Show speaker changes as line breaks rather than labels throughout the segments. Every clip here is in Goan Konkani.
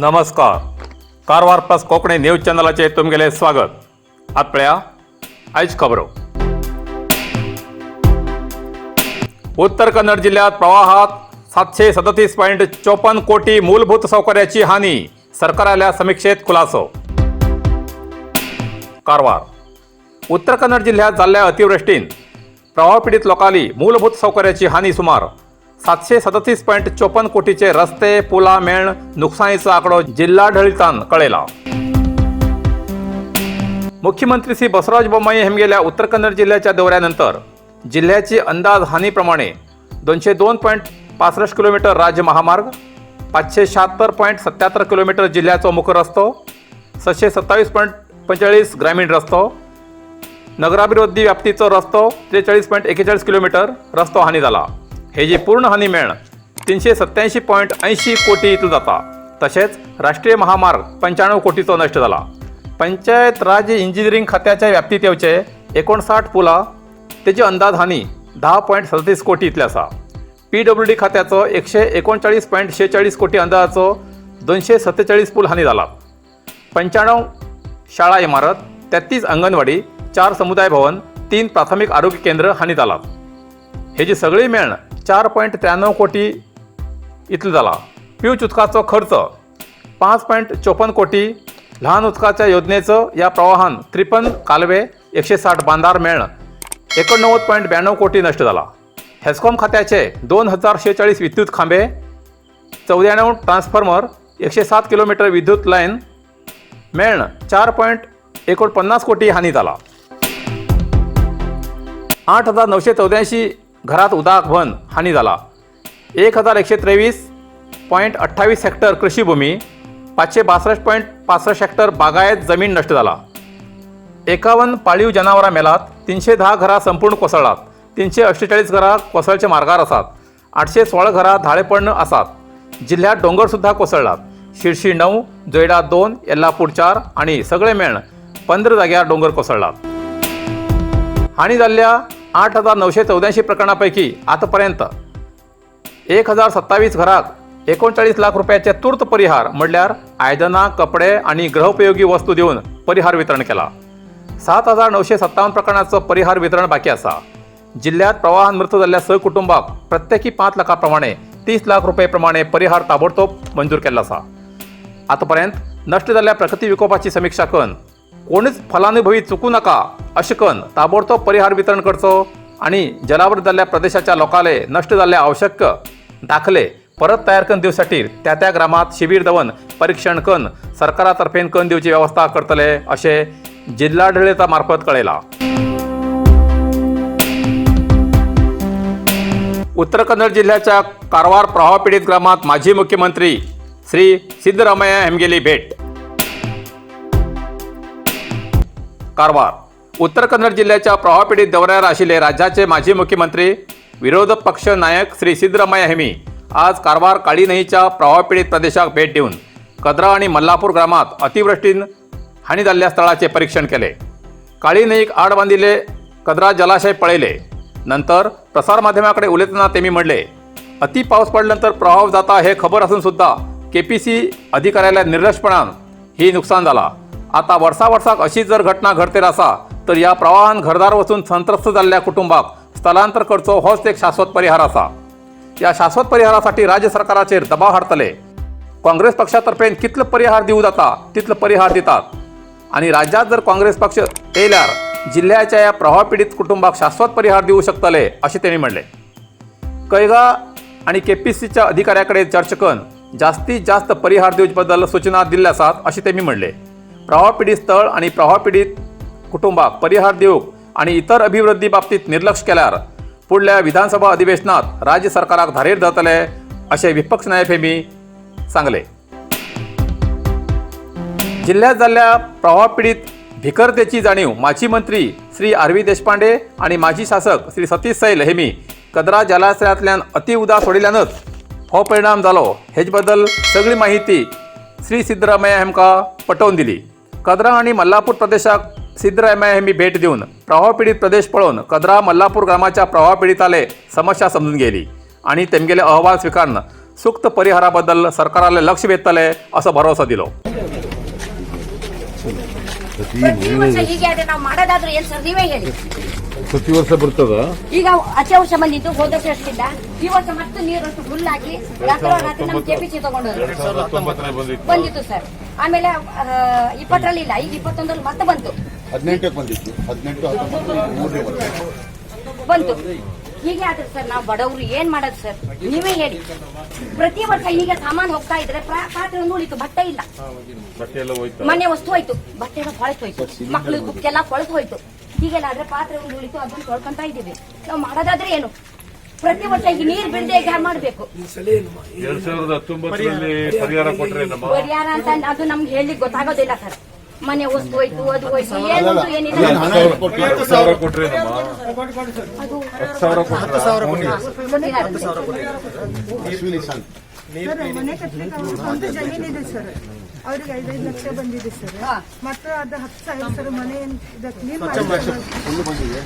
नमस्कार, कारवार प्लस कोंकणी न्यूज चॅनलाचेर तुमगेलें स्वागत. आत पळया आयज खबरो. उत्तर कन्नड जिल्ह्यात प्रवाहात 737.54 कोटी मूलभूत सौकर्याची हानी, सरकाराल्या समिक्षेत खुलासो. कारवार. उत्तर कन्नड जिल्ह्यात जाल्ल्या अतिवृष्टीन प्रवाहपिडीत लोकांली मूलभूत सौकर्याची हानी सुमार 737.54 कोटीचे रस्ते, पुलां मेळण नुकसानीचो आंकडो जिल्हाडळितान कळयला. मुख्यमंत्री श्री बसवराज बोम्मई हेमगेल्या उत्तर कन्नड जिल्ह्याच्या दौऱ्यानंतर जिल्ह्याची अंदाज हानीप्रमाणे 202.65 किलोमीटर राज्य महामार्ग, 576.77 किलोमीटर जिल्ह्याचो मुख्य रस्तो, 627.45 ग्रामीण रस्तो, नगराभिवृद्धी व्याप्तीचो रस्तो 43.41 किलोमीटर रस्तो हानी जाला. हेजी पूर्ण हानी मेळण 387.80 कोटी इतलो जाता. तशेंच राष्ट्रीय महामार्ग 95 कोटीचो नश्ट जाला. पंचायत राज्य इंजिनिअरिंग खात्याच्या व्याप्तीत येवचे 59 पुलां तेजी अंदाज हानी 10.37 कोटी इतले आसा. पीडब्ल्यूडी खात्याचो 139.46 कोटी अंदाजाचो 247 पूल हानी जाला. 95 शाळा इमारत, 33 अंगणवाडी, 4 समुदाय भवन, 3 प्राथमिक आरोग्य केंद्र हानी जाला. हेजी सगळी मेळण 4.93 कोटी इतलो जाला. पिवच उदकाचो खर्च 5.54 कोटी. ल्हान उदकाच्या योजनेचो ह्या प्रवाहान 53 कालवे, 160 बांदार मेळण 89.92 कोटी नश्ट जाला. हेस्कॉम खात्याचे 2046 विद्युत खांबे, 94 ट्रान्सफॉर्मर, 107 किलोमीटर विद्युत लायन मेळण 4.49 कोटी हानी जाला. 8984 घरात उदक भन हानी जाला. 1123.28 हेक्टर कृषीभूमी, 562.65 हेक्टर बागायत जमीन नष्ट जाला. 51 पाळीव जनावरां मेलात. 310 घरां संपूर्ण कोसळ्ळात. 348 घरां कोसळच्या मार्गार आसात. 816 घरां धाळेपण आसात. जिल्ह्यात दोंगर सुद्दां कोसळ्ळात. शिरशी 9, जोयडा 2, येल्लापूर 4 आनी सगळे मेळण 15 जाग्यार दोंगर कोसळ्ळात. हानी जाल्ल्या 8984 प्रकरणां पैकी आतापर्यंत 1027 घराक 39 लाख रुपयाचे तूर्त परिहार म्हणल्यार आयदनां, कपडे आनी गृहोपयोगी वस्तू दिवन परिहार वितरण केला. 7957 प्रकरणाचो परिहार वितरण बाकी आसा. जिल्ह्यात प्रवाहान मृत जाल्ल्या 6 कुटुंबाक प्रत्येकी 5 लाखा प्रमाणे 30 लाख रुपये प्रमाणे परिहार ताबडतोब मंजूर केल्लो आसा. आतापर्यंत नश्ट जाल्ल्या प्रकृती विकोपाची समिक्षा करून कोणीच फलानुभवी चुकू नाका अशें करून ताबडतोब परिहार वितरण करचो आनी जलावृत जाल्ल्या प्रदेशाच्या लोकांले नश्ट जाल्ले आवश्यक दाखले परत तयार करून दिवचे खातीर त्या त्या ग्रामात शिबीर दवन परीक्षण करून सरकारा तर्फेन करून दिवची वेवस्था करतले अशें जिल्हाडळिता मार्फत कळयलां. उत्तर कन्नड जिल्ह्याच्या कारवार प्रवाहपीडित ग्रामात माजी मुख्यमंत्री श्री सिद्धरामय्या हेमगेली भेट. कारवार. उत्तर कन्नड जिल्ह्याच्या प्रवाहपीडित दौऱ्यार आशिल्ले राज्याचे माजी मुख्यमंत्री, विरोधक पक्ष नायक श्री सिद्धरामय्या हेमी आज कारवार काळी न्हंयच्या प्रवाहपीडित प्रदेशाक भेट दिवन कद्रा आनी मल्लापूर ग्रामात अतिवृष्टीन हानी जाल्ल्या स्थळाचे परीक्षण केले. काळी न्हंयक आड बांदिल्ले कद्रा जलाशय पळयले. नंतर प्रसारमाध्यमाकडे उलयतना तेमी म्हणले, अति पावस पडल्यानंतर प्रभाव जाता हे खबर आसून सुद्धा केपीसी अधिकाऱ्याल्या निर्लक्षपणान ही नुकसान जाला. आता वर्सा वर्साक अशी जर घटना घडतेर आसा तर ह्या प्रवाहान घरदार वचून संत्रस्त जाल्ल्या कुटुंबाक स्थलांतर करचो होच एक शाश्वत परिहार आसा. ह्या शाश्वत परिहारासाठी राज्य सरकाराचेर दबाव हाडटले. काँग्रेस पक्षातर्फे कितलो परिहार दिवं जाता तितलो परिहार दितात आनी राज्यात जर काँग्रेस पक्ष येयल्यार जिल्ह्याच्या ह्या प्रवाहपिडीत कुटुंबाक शाश्वत परिहार दिवू शकतले अशें तेणी म्हणलें. कैगा आनी केपीसीच्या अधिकाऱ्या कडेन चर्चा करून जास्तीत जास्त परिहार दिवचे बद्दल सूचना दिल्ले आसात अशें तेमी म्हणलें. प्रवाहपिडीत स्थळ आनी प्रवाहपिडीत कुटुंबाक परिहार दिवंक आनी इतर अभिवृद्धी बाबतीत निर्लक्ष केल्यार फुडल्या विधानसभा अधिवेशनात राज्य सरकाराक धारेर धरतले अशें विपक्ष नायक हेमी सांगलें. जिल्ह्यात जाल्ल्या प्रवाहपिडीत भिकरतेची जाणीव माजी मंत्री श्री आर व्ही देशपांडे आणि माजी शासक श्री सतीश सैल हेमी कद्रा जलाशयांतल्यान अति उदक सोडिल्ल्यानच हो परिणाम जालो हेजे बद्दल सगळी माहिती श्री सिद्धरामय्या हेमकां पटोवन दिली. कद्रा आनी मल्लापूर प्रदेशाक सिद्धरामय्या हेमी भेट दिवन प्रवाहपिडीत प्रदेश पळोवन कद्रा मल्लापूर ग्रामाच्या प्रवाहपिडिताले समस्या समजून घेतली आणि तेमगेले अहवाल स्वीकारून सुक्त परिहारा बद्दल सरकाराले लक्ष वेधतले असो भरोसो दिलो.
ಪ್ರತಿ ವರ್ಷ ಹೀಗೆ ಆದ್ರೆ ನಾವು ಮಾಡೋದಾದ್ರೂ ಏನ್ ಸರ್, ನೀವೇ ಹೇಳಿ.
ಪ್ರತಿ ವರ್ಷ ಬರ್ತದ.
ಈಗ ಆಚೆ ವರ್ಷ ಬಂದಿತ್ತು, ಹೋದ ವರ್ಷ ಅಷ್ಟಿಲ್ಲ. ಈ ವರ್ಷ ಮತ್ತೆ ನೀರು ಅಷ್ಟು ಫುಲ್ ಆಗಿ ರಾತ್ರಿ ರಾತ್ರಿ ನಮ್ ಕೆಪಿಸಿ ತಗೊಂಡು ಬಂದಿತ್ತು ಸರ್. ಆಮೇಲೆ 20ರಲ್ಲಿ ಇಲ್ಲ, ಈಗ 21ರಲ್ಲಿ ಮತ್ತೆ ಬಂತು.
18ಕ್ಕೆ ಬಂದಿತ್ತು. 18, 19, ಮೂರನೇ ವರ್ಷ.
ಬಂತು. ಹೀಗೆ ಆದ್ರೆ ಸರ್, ನಾವು ಬಡವರು ಏನ್ ಮಾಡೋದು ಸರ್, ನೀವೇ ಹೇಳಿ. ಪ್ರತಿ ವರ್ಷ ಹೀಗೆ ಸಾಮಾನು ಹೋಗ್ತಾ ಇದ್ರೆ ಪಾತ್ರೆ ಒಂದು ಉಳಿತು, ಬಟ್ಟೆ ಇಲ್ಲ. ಮನೆ ವಸ್ತು ಹೋಯ್ತು, ಬಟ್ಟೆ ಎಲ್ಲ ಕೊಳೆತು ಹೋಯ್ತು, ಮಕ್ಳು ಬುಕ್ ಎಲ್ಲ ಕೊಳೆತು ಹೋಯ್ತು. ಹೀಗೆಲ್ಲ ಆದ್ರೆ ಪಾತ್ರೆ ಒಂದು ಉಳಿತು, ಅದನ್ನ ತೊಳ್ಕೊಂತ ಇದ್ದೀವಿ. ನಾವು ಮಾಡೋದಾದ್ರೆ ಏನು? ಪ್ರತಿ ವರ್ಷ ಈಗ ನೀರ್ ಬಿಡದೆ ಈಗ ಮಾಡ್ಬೇಕು.
2019ರಲ್ಲಿ ಪರಿಹಾರ ಕೊಟ್ರೆ ನಮ್ಮ
ಪರಿಹಾರ ಅಂತ ಅದು ನಮ್ಗೆ ಹೇಳಲಿಕ್ಕೆ ಗೊತ್ತಾಗೋದಿಲ್ಲ ಸರ್. ಮನೆ ವಸ್ತು ಹೋಯ್ತು, ಅದು ಹೋಯ್ತು, ಏನು ಏನಿಲ್ಲ.
ಏನ್ ಹಣ ಎಷ್ಟು ಕೊಟ್ರು?
10,000 ಕೊಟ್ರೆ ನಮ್ಮ
ಅದು
10,000 ಕೊಟ್ರೆ.
ಕೊಟ್ಟಿದ್ದಾರೆ.
ಅಶ್ವಿನಿ ಸನ್.
ಸರ್, ಮನೆ ಕಟ್ಲಿಕ್ಕೆ ಅವ್ರ ಸ್ವಂತ ಜಮೀನಿದೆ ಸರ್. ಅವ್ರಿಗೆ 5-5 ಲಕ್ಷ ಬಂದಿದೆ ಸರ್. ಮತ್ತೆ ಅದು 10,000 ಸರ್. ಮನೆ ಕ್ಲೀನ್
ಫುಲ್ ಬಂದಿದೆ.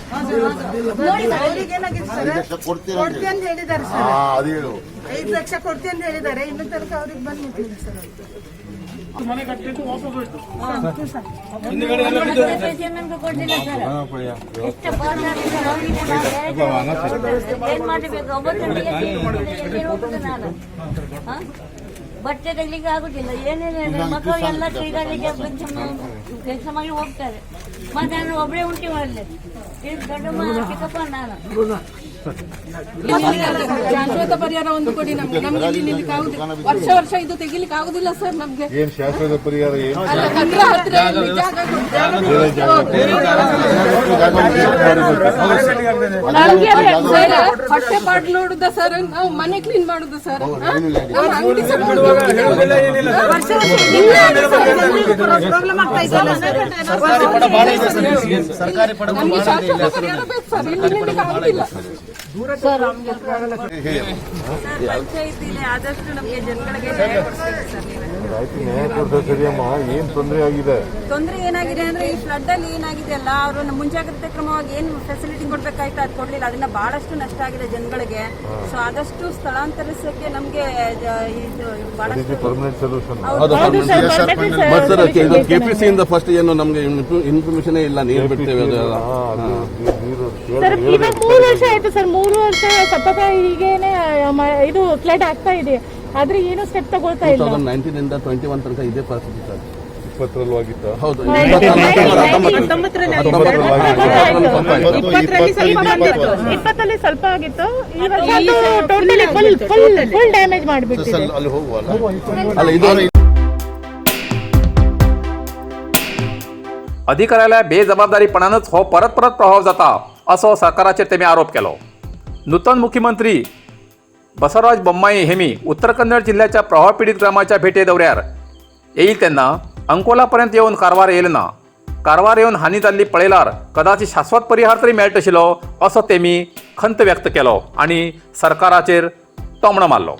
ನೋಡಿ ಸರ್.
ಅವ್ರಿಗೆ ಏನಾಗಿದೆ ಸರ್?
5 ಲಕ್ಷ ಕೊಡ್ತೀರಾ ಅಂತ.
ಕೊಡ್ತಿ ಅಂತ ಹೇಳಿದ್ದಾರೆ
ಹಾ
ಸರ್.
ಅದು ಹೇಳು.
5 ಲಕ್ಷ ಕೊಡ್ತಿ ಅಂತ ಹೇಳಿದ್ದಾರೆ. ಇನ್ನೂ ತನಕ ಅವ್ರಿಗೆ ಬಂದ್ ಮುಟ್ಟಿಲ್ಲ ಸರ್ ಅದು.
ಏನ್ ಮಾಡಬೇಕು? 9 ಗಂಟೆಗೆ ನಾನು ಹ? ಬಟ್ಟೆ ತೆಗ್ಲಿಕ್ಕೆ ಆಗುದಿಲ್ಲ, ಏನೇನು. ಮಕ್ಕಳು ಎಲ್ಲ ತಿರುಗಾಡ್ಲಿಕ್ಕೆ ಕೆಲಸ ಮಾಡಿ ಹೋಗ್ತಾರೆ. ಮತ್ತೆ ನಾನು ಒಬ್ಬಳೇ ಉಂಟಿ ಮಾಡಲಿ. ಇದು ದೊಡ್ಡಮ್ಮ, ಚಿಕ್ಕಪ್ಪ, ನಾನು.
ಶಾಶ್ವತ ಪರಿಹಾರ ಒಂದು ಕೊಡಿ ನಮ್ಗೆ. ನಮ್ಗೆ ಇಲ್ಲಿ ನಿಲ್ಲಿಕ್ಕೆ ಆಗುದಿಲ್ಲ. ವರ್ಷ ವರ್ಷ ಇದು ತೆಗಿಲಿಕ್ಕೆ ಆಗುದಿಲ್ಲ ಸರ್ ನಮ್ಗೆ.
ಏನ್ ಶಾಶ್ವತ ಪರಿಹಾರ ಏನು?
ಅಲ್ಲ, ಕದ್ರ ಹತ್ರ ಇಲ್ಲಿ ಜಾಗ ಕೊಡಿ. ನಮ್ಗೆ ಸರ್, ಹೊಟ್ಟೆ ಪಾಡ್ ನೋಡುದ ಸರ್? ನಾವು ಮನೆ ಕ್ಲೀನ್ ಮಾಡುದು ಸರ್? ನಮ್ಮ ಅಂಗಡಿ ಸಹ ವರ್ಷ ವರ್ಷ ಇಲ್ಲ ಸರ್.
ಪ್ರಾಬ್ಲಮ್ ಆಗ್ತಾ ಇದೆಯಲ್ಲ ಸರ್.
ನಮ್ಗೆ ಶಾಶ್ವತ ಪರಿಹಾರ ಬೇಕು ಸರ್. ಇಲ್ಲಿ ನಿಲ್ಲಿಕ್ಕೆ ಆಗುದಿಲ್ಲ.
ಪಂಚಾಯತಿಲಿ ಆದಷ್ಟು ನಮಗೆ ಜನಗಳಿಗೆ ನ್ಯಾಯ ಕೊಡಿಸ್ಬೇಕು ಸರ್ ನೀವು.
ಆಯ್ತು, ನ್ಯಾಯ ಕೊಡ್ತಾರೆ. ಸರಿಯಮ್ಮ, ಏನ್ ತೊಂದರೆ ಆಗಿದೆ?
ತೊಂದರೆ ಏನಾಗಿದೆ ಅಂದ್ರೆ, ಈ ಫ್ಲಡ್ ಅಲ್ಲಿ ಏನಾಗಿದೆ ಅಲ್ಲ, ಅವರು ಮುಂಜಾಗ್ರತೆ ಕ್ರಮವಾಗಿ ಏನು ಫೆಸಿಲಿಟಿ ಕೊಡ್ಬೇಕಾಯ್ತು ಅದು ಕೊಡ್ಲಿಲ್ಲ. ಅದನ್ನ ಬಹಳಷ್ಟು ನಷ್ಟ ಆಗಿದೆ ಜನಗಳಿಗೆ. ಸೊ ಆದಷ್ಟು ಸ್ಥಳಾಂತರಿಸಕ್ಕೆ ನಮ್ಗೆ ಇದು ಬಹಳಷ್ಟು
permanent solution.
But sir, KPC ಇಂದ ಫಸ್ಟ್ ಏನು ನಮ್ಗೆ ಇನ್ಫಾರ್ಮೇಶನ್ ಇಲ್ಲ, ನೀರು ಬಿಡ್ತೇವೆ ಅದು.
ಸರ್, ಇವಾಗ 3 ವರ್ಷ ಆಯ್ತು ಸರ್. 3 ವರ್ಷ ಸತತ ಹೀಗೇನೆ ಇದು ಫ್ಲಡ್ ಆಗ್ತಾ ಇದೆ. ಆದ್ರೆ ಏನು ಸ್ಟೆಪ್ ತಗೊಳ್ತಾ ಇಲ್ಲ.
2019 ಇಂದ 21 ತನಕ ಇದೇ ಪರಿಸ್ಥಿತಿ ಸರ್.
20ರಲ್ಲೂ ಆಗಿತ್ತ?
ಹೌದು.
20ರಲ್ಲಿ ಸ್ವಲ್ಪ ಆಗಿತ್ತು. ಈ ವರ್ಷ totally full full full damage ಮಾಡಿಬಿಟ್ಟಿದೆ.
ಅಲ್ಲಿ ಹೋಗುವಲ್ಲ.
ಅಲ್ಲ, ಇದು
अधिकाऱ्याल्या बेजबाबदारीपणानच हो परत परत प्रभाव जाता असो सरकाराचेर तेमी आरोप केलो. नूतन मुख्यमंत्री बसवराज बोम्माई हेमी उत्तर कन्नड जिल्ह्याच्या प्रवाहपीडित ग्रामाच्या भेटे दौऱ्यार येईल तेन्ना अंकोला पर्यंत येवन कारवार येयले ना. कारवार येवन हानी जाल्ली पळयल्यार कदाचित शाश्वत परिहार तरी मेळटशिलो असो तेमी खंत व्यक्त केलो आनी सरकाराचेर तोमणो मारलो.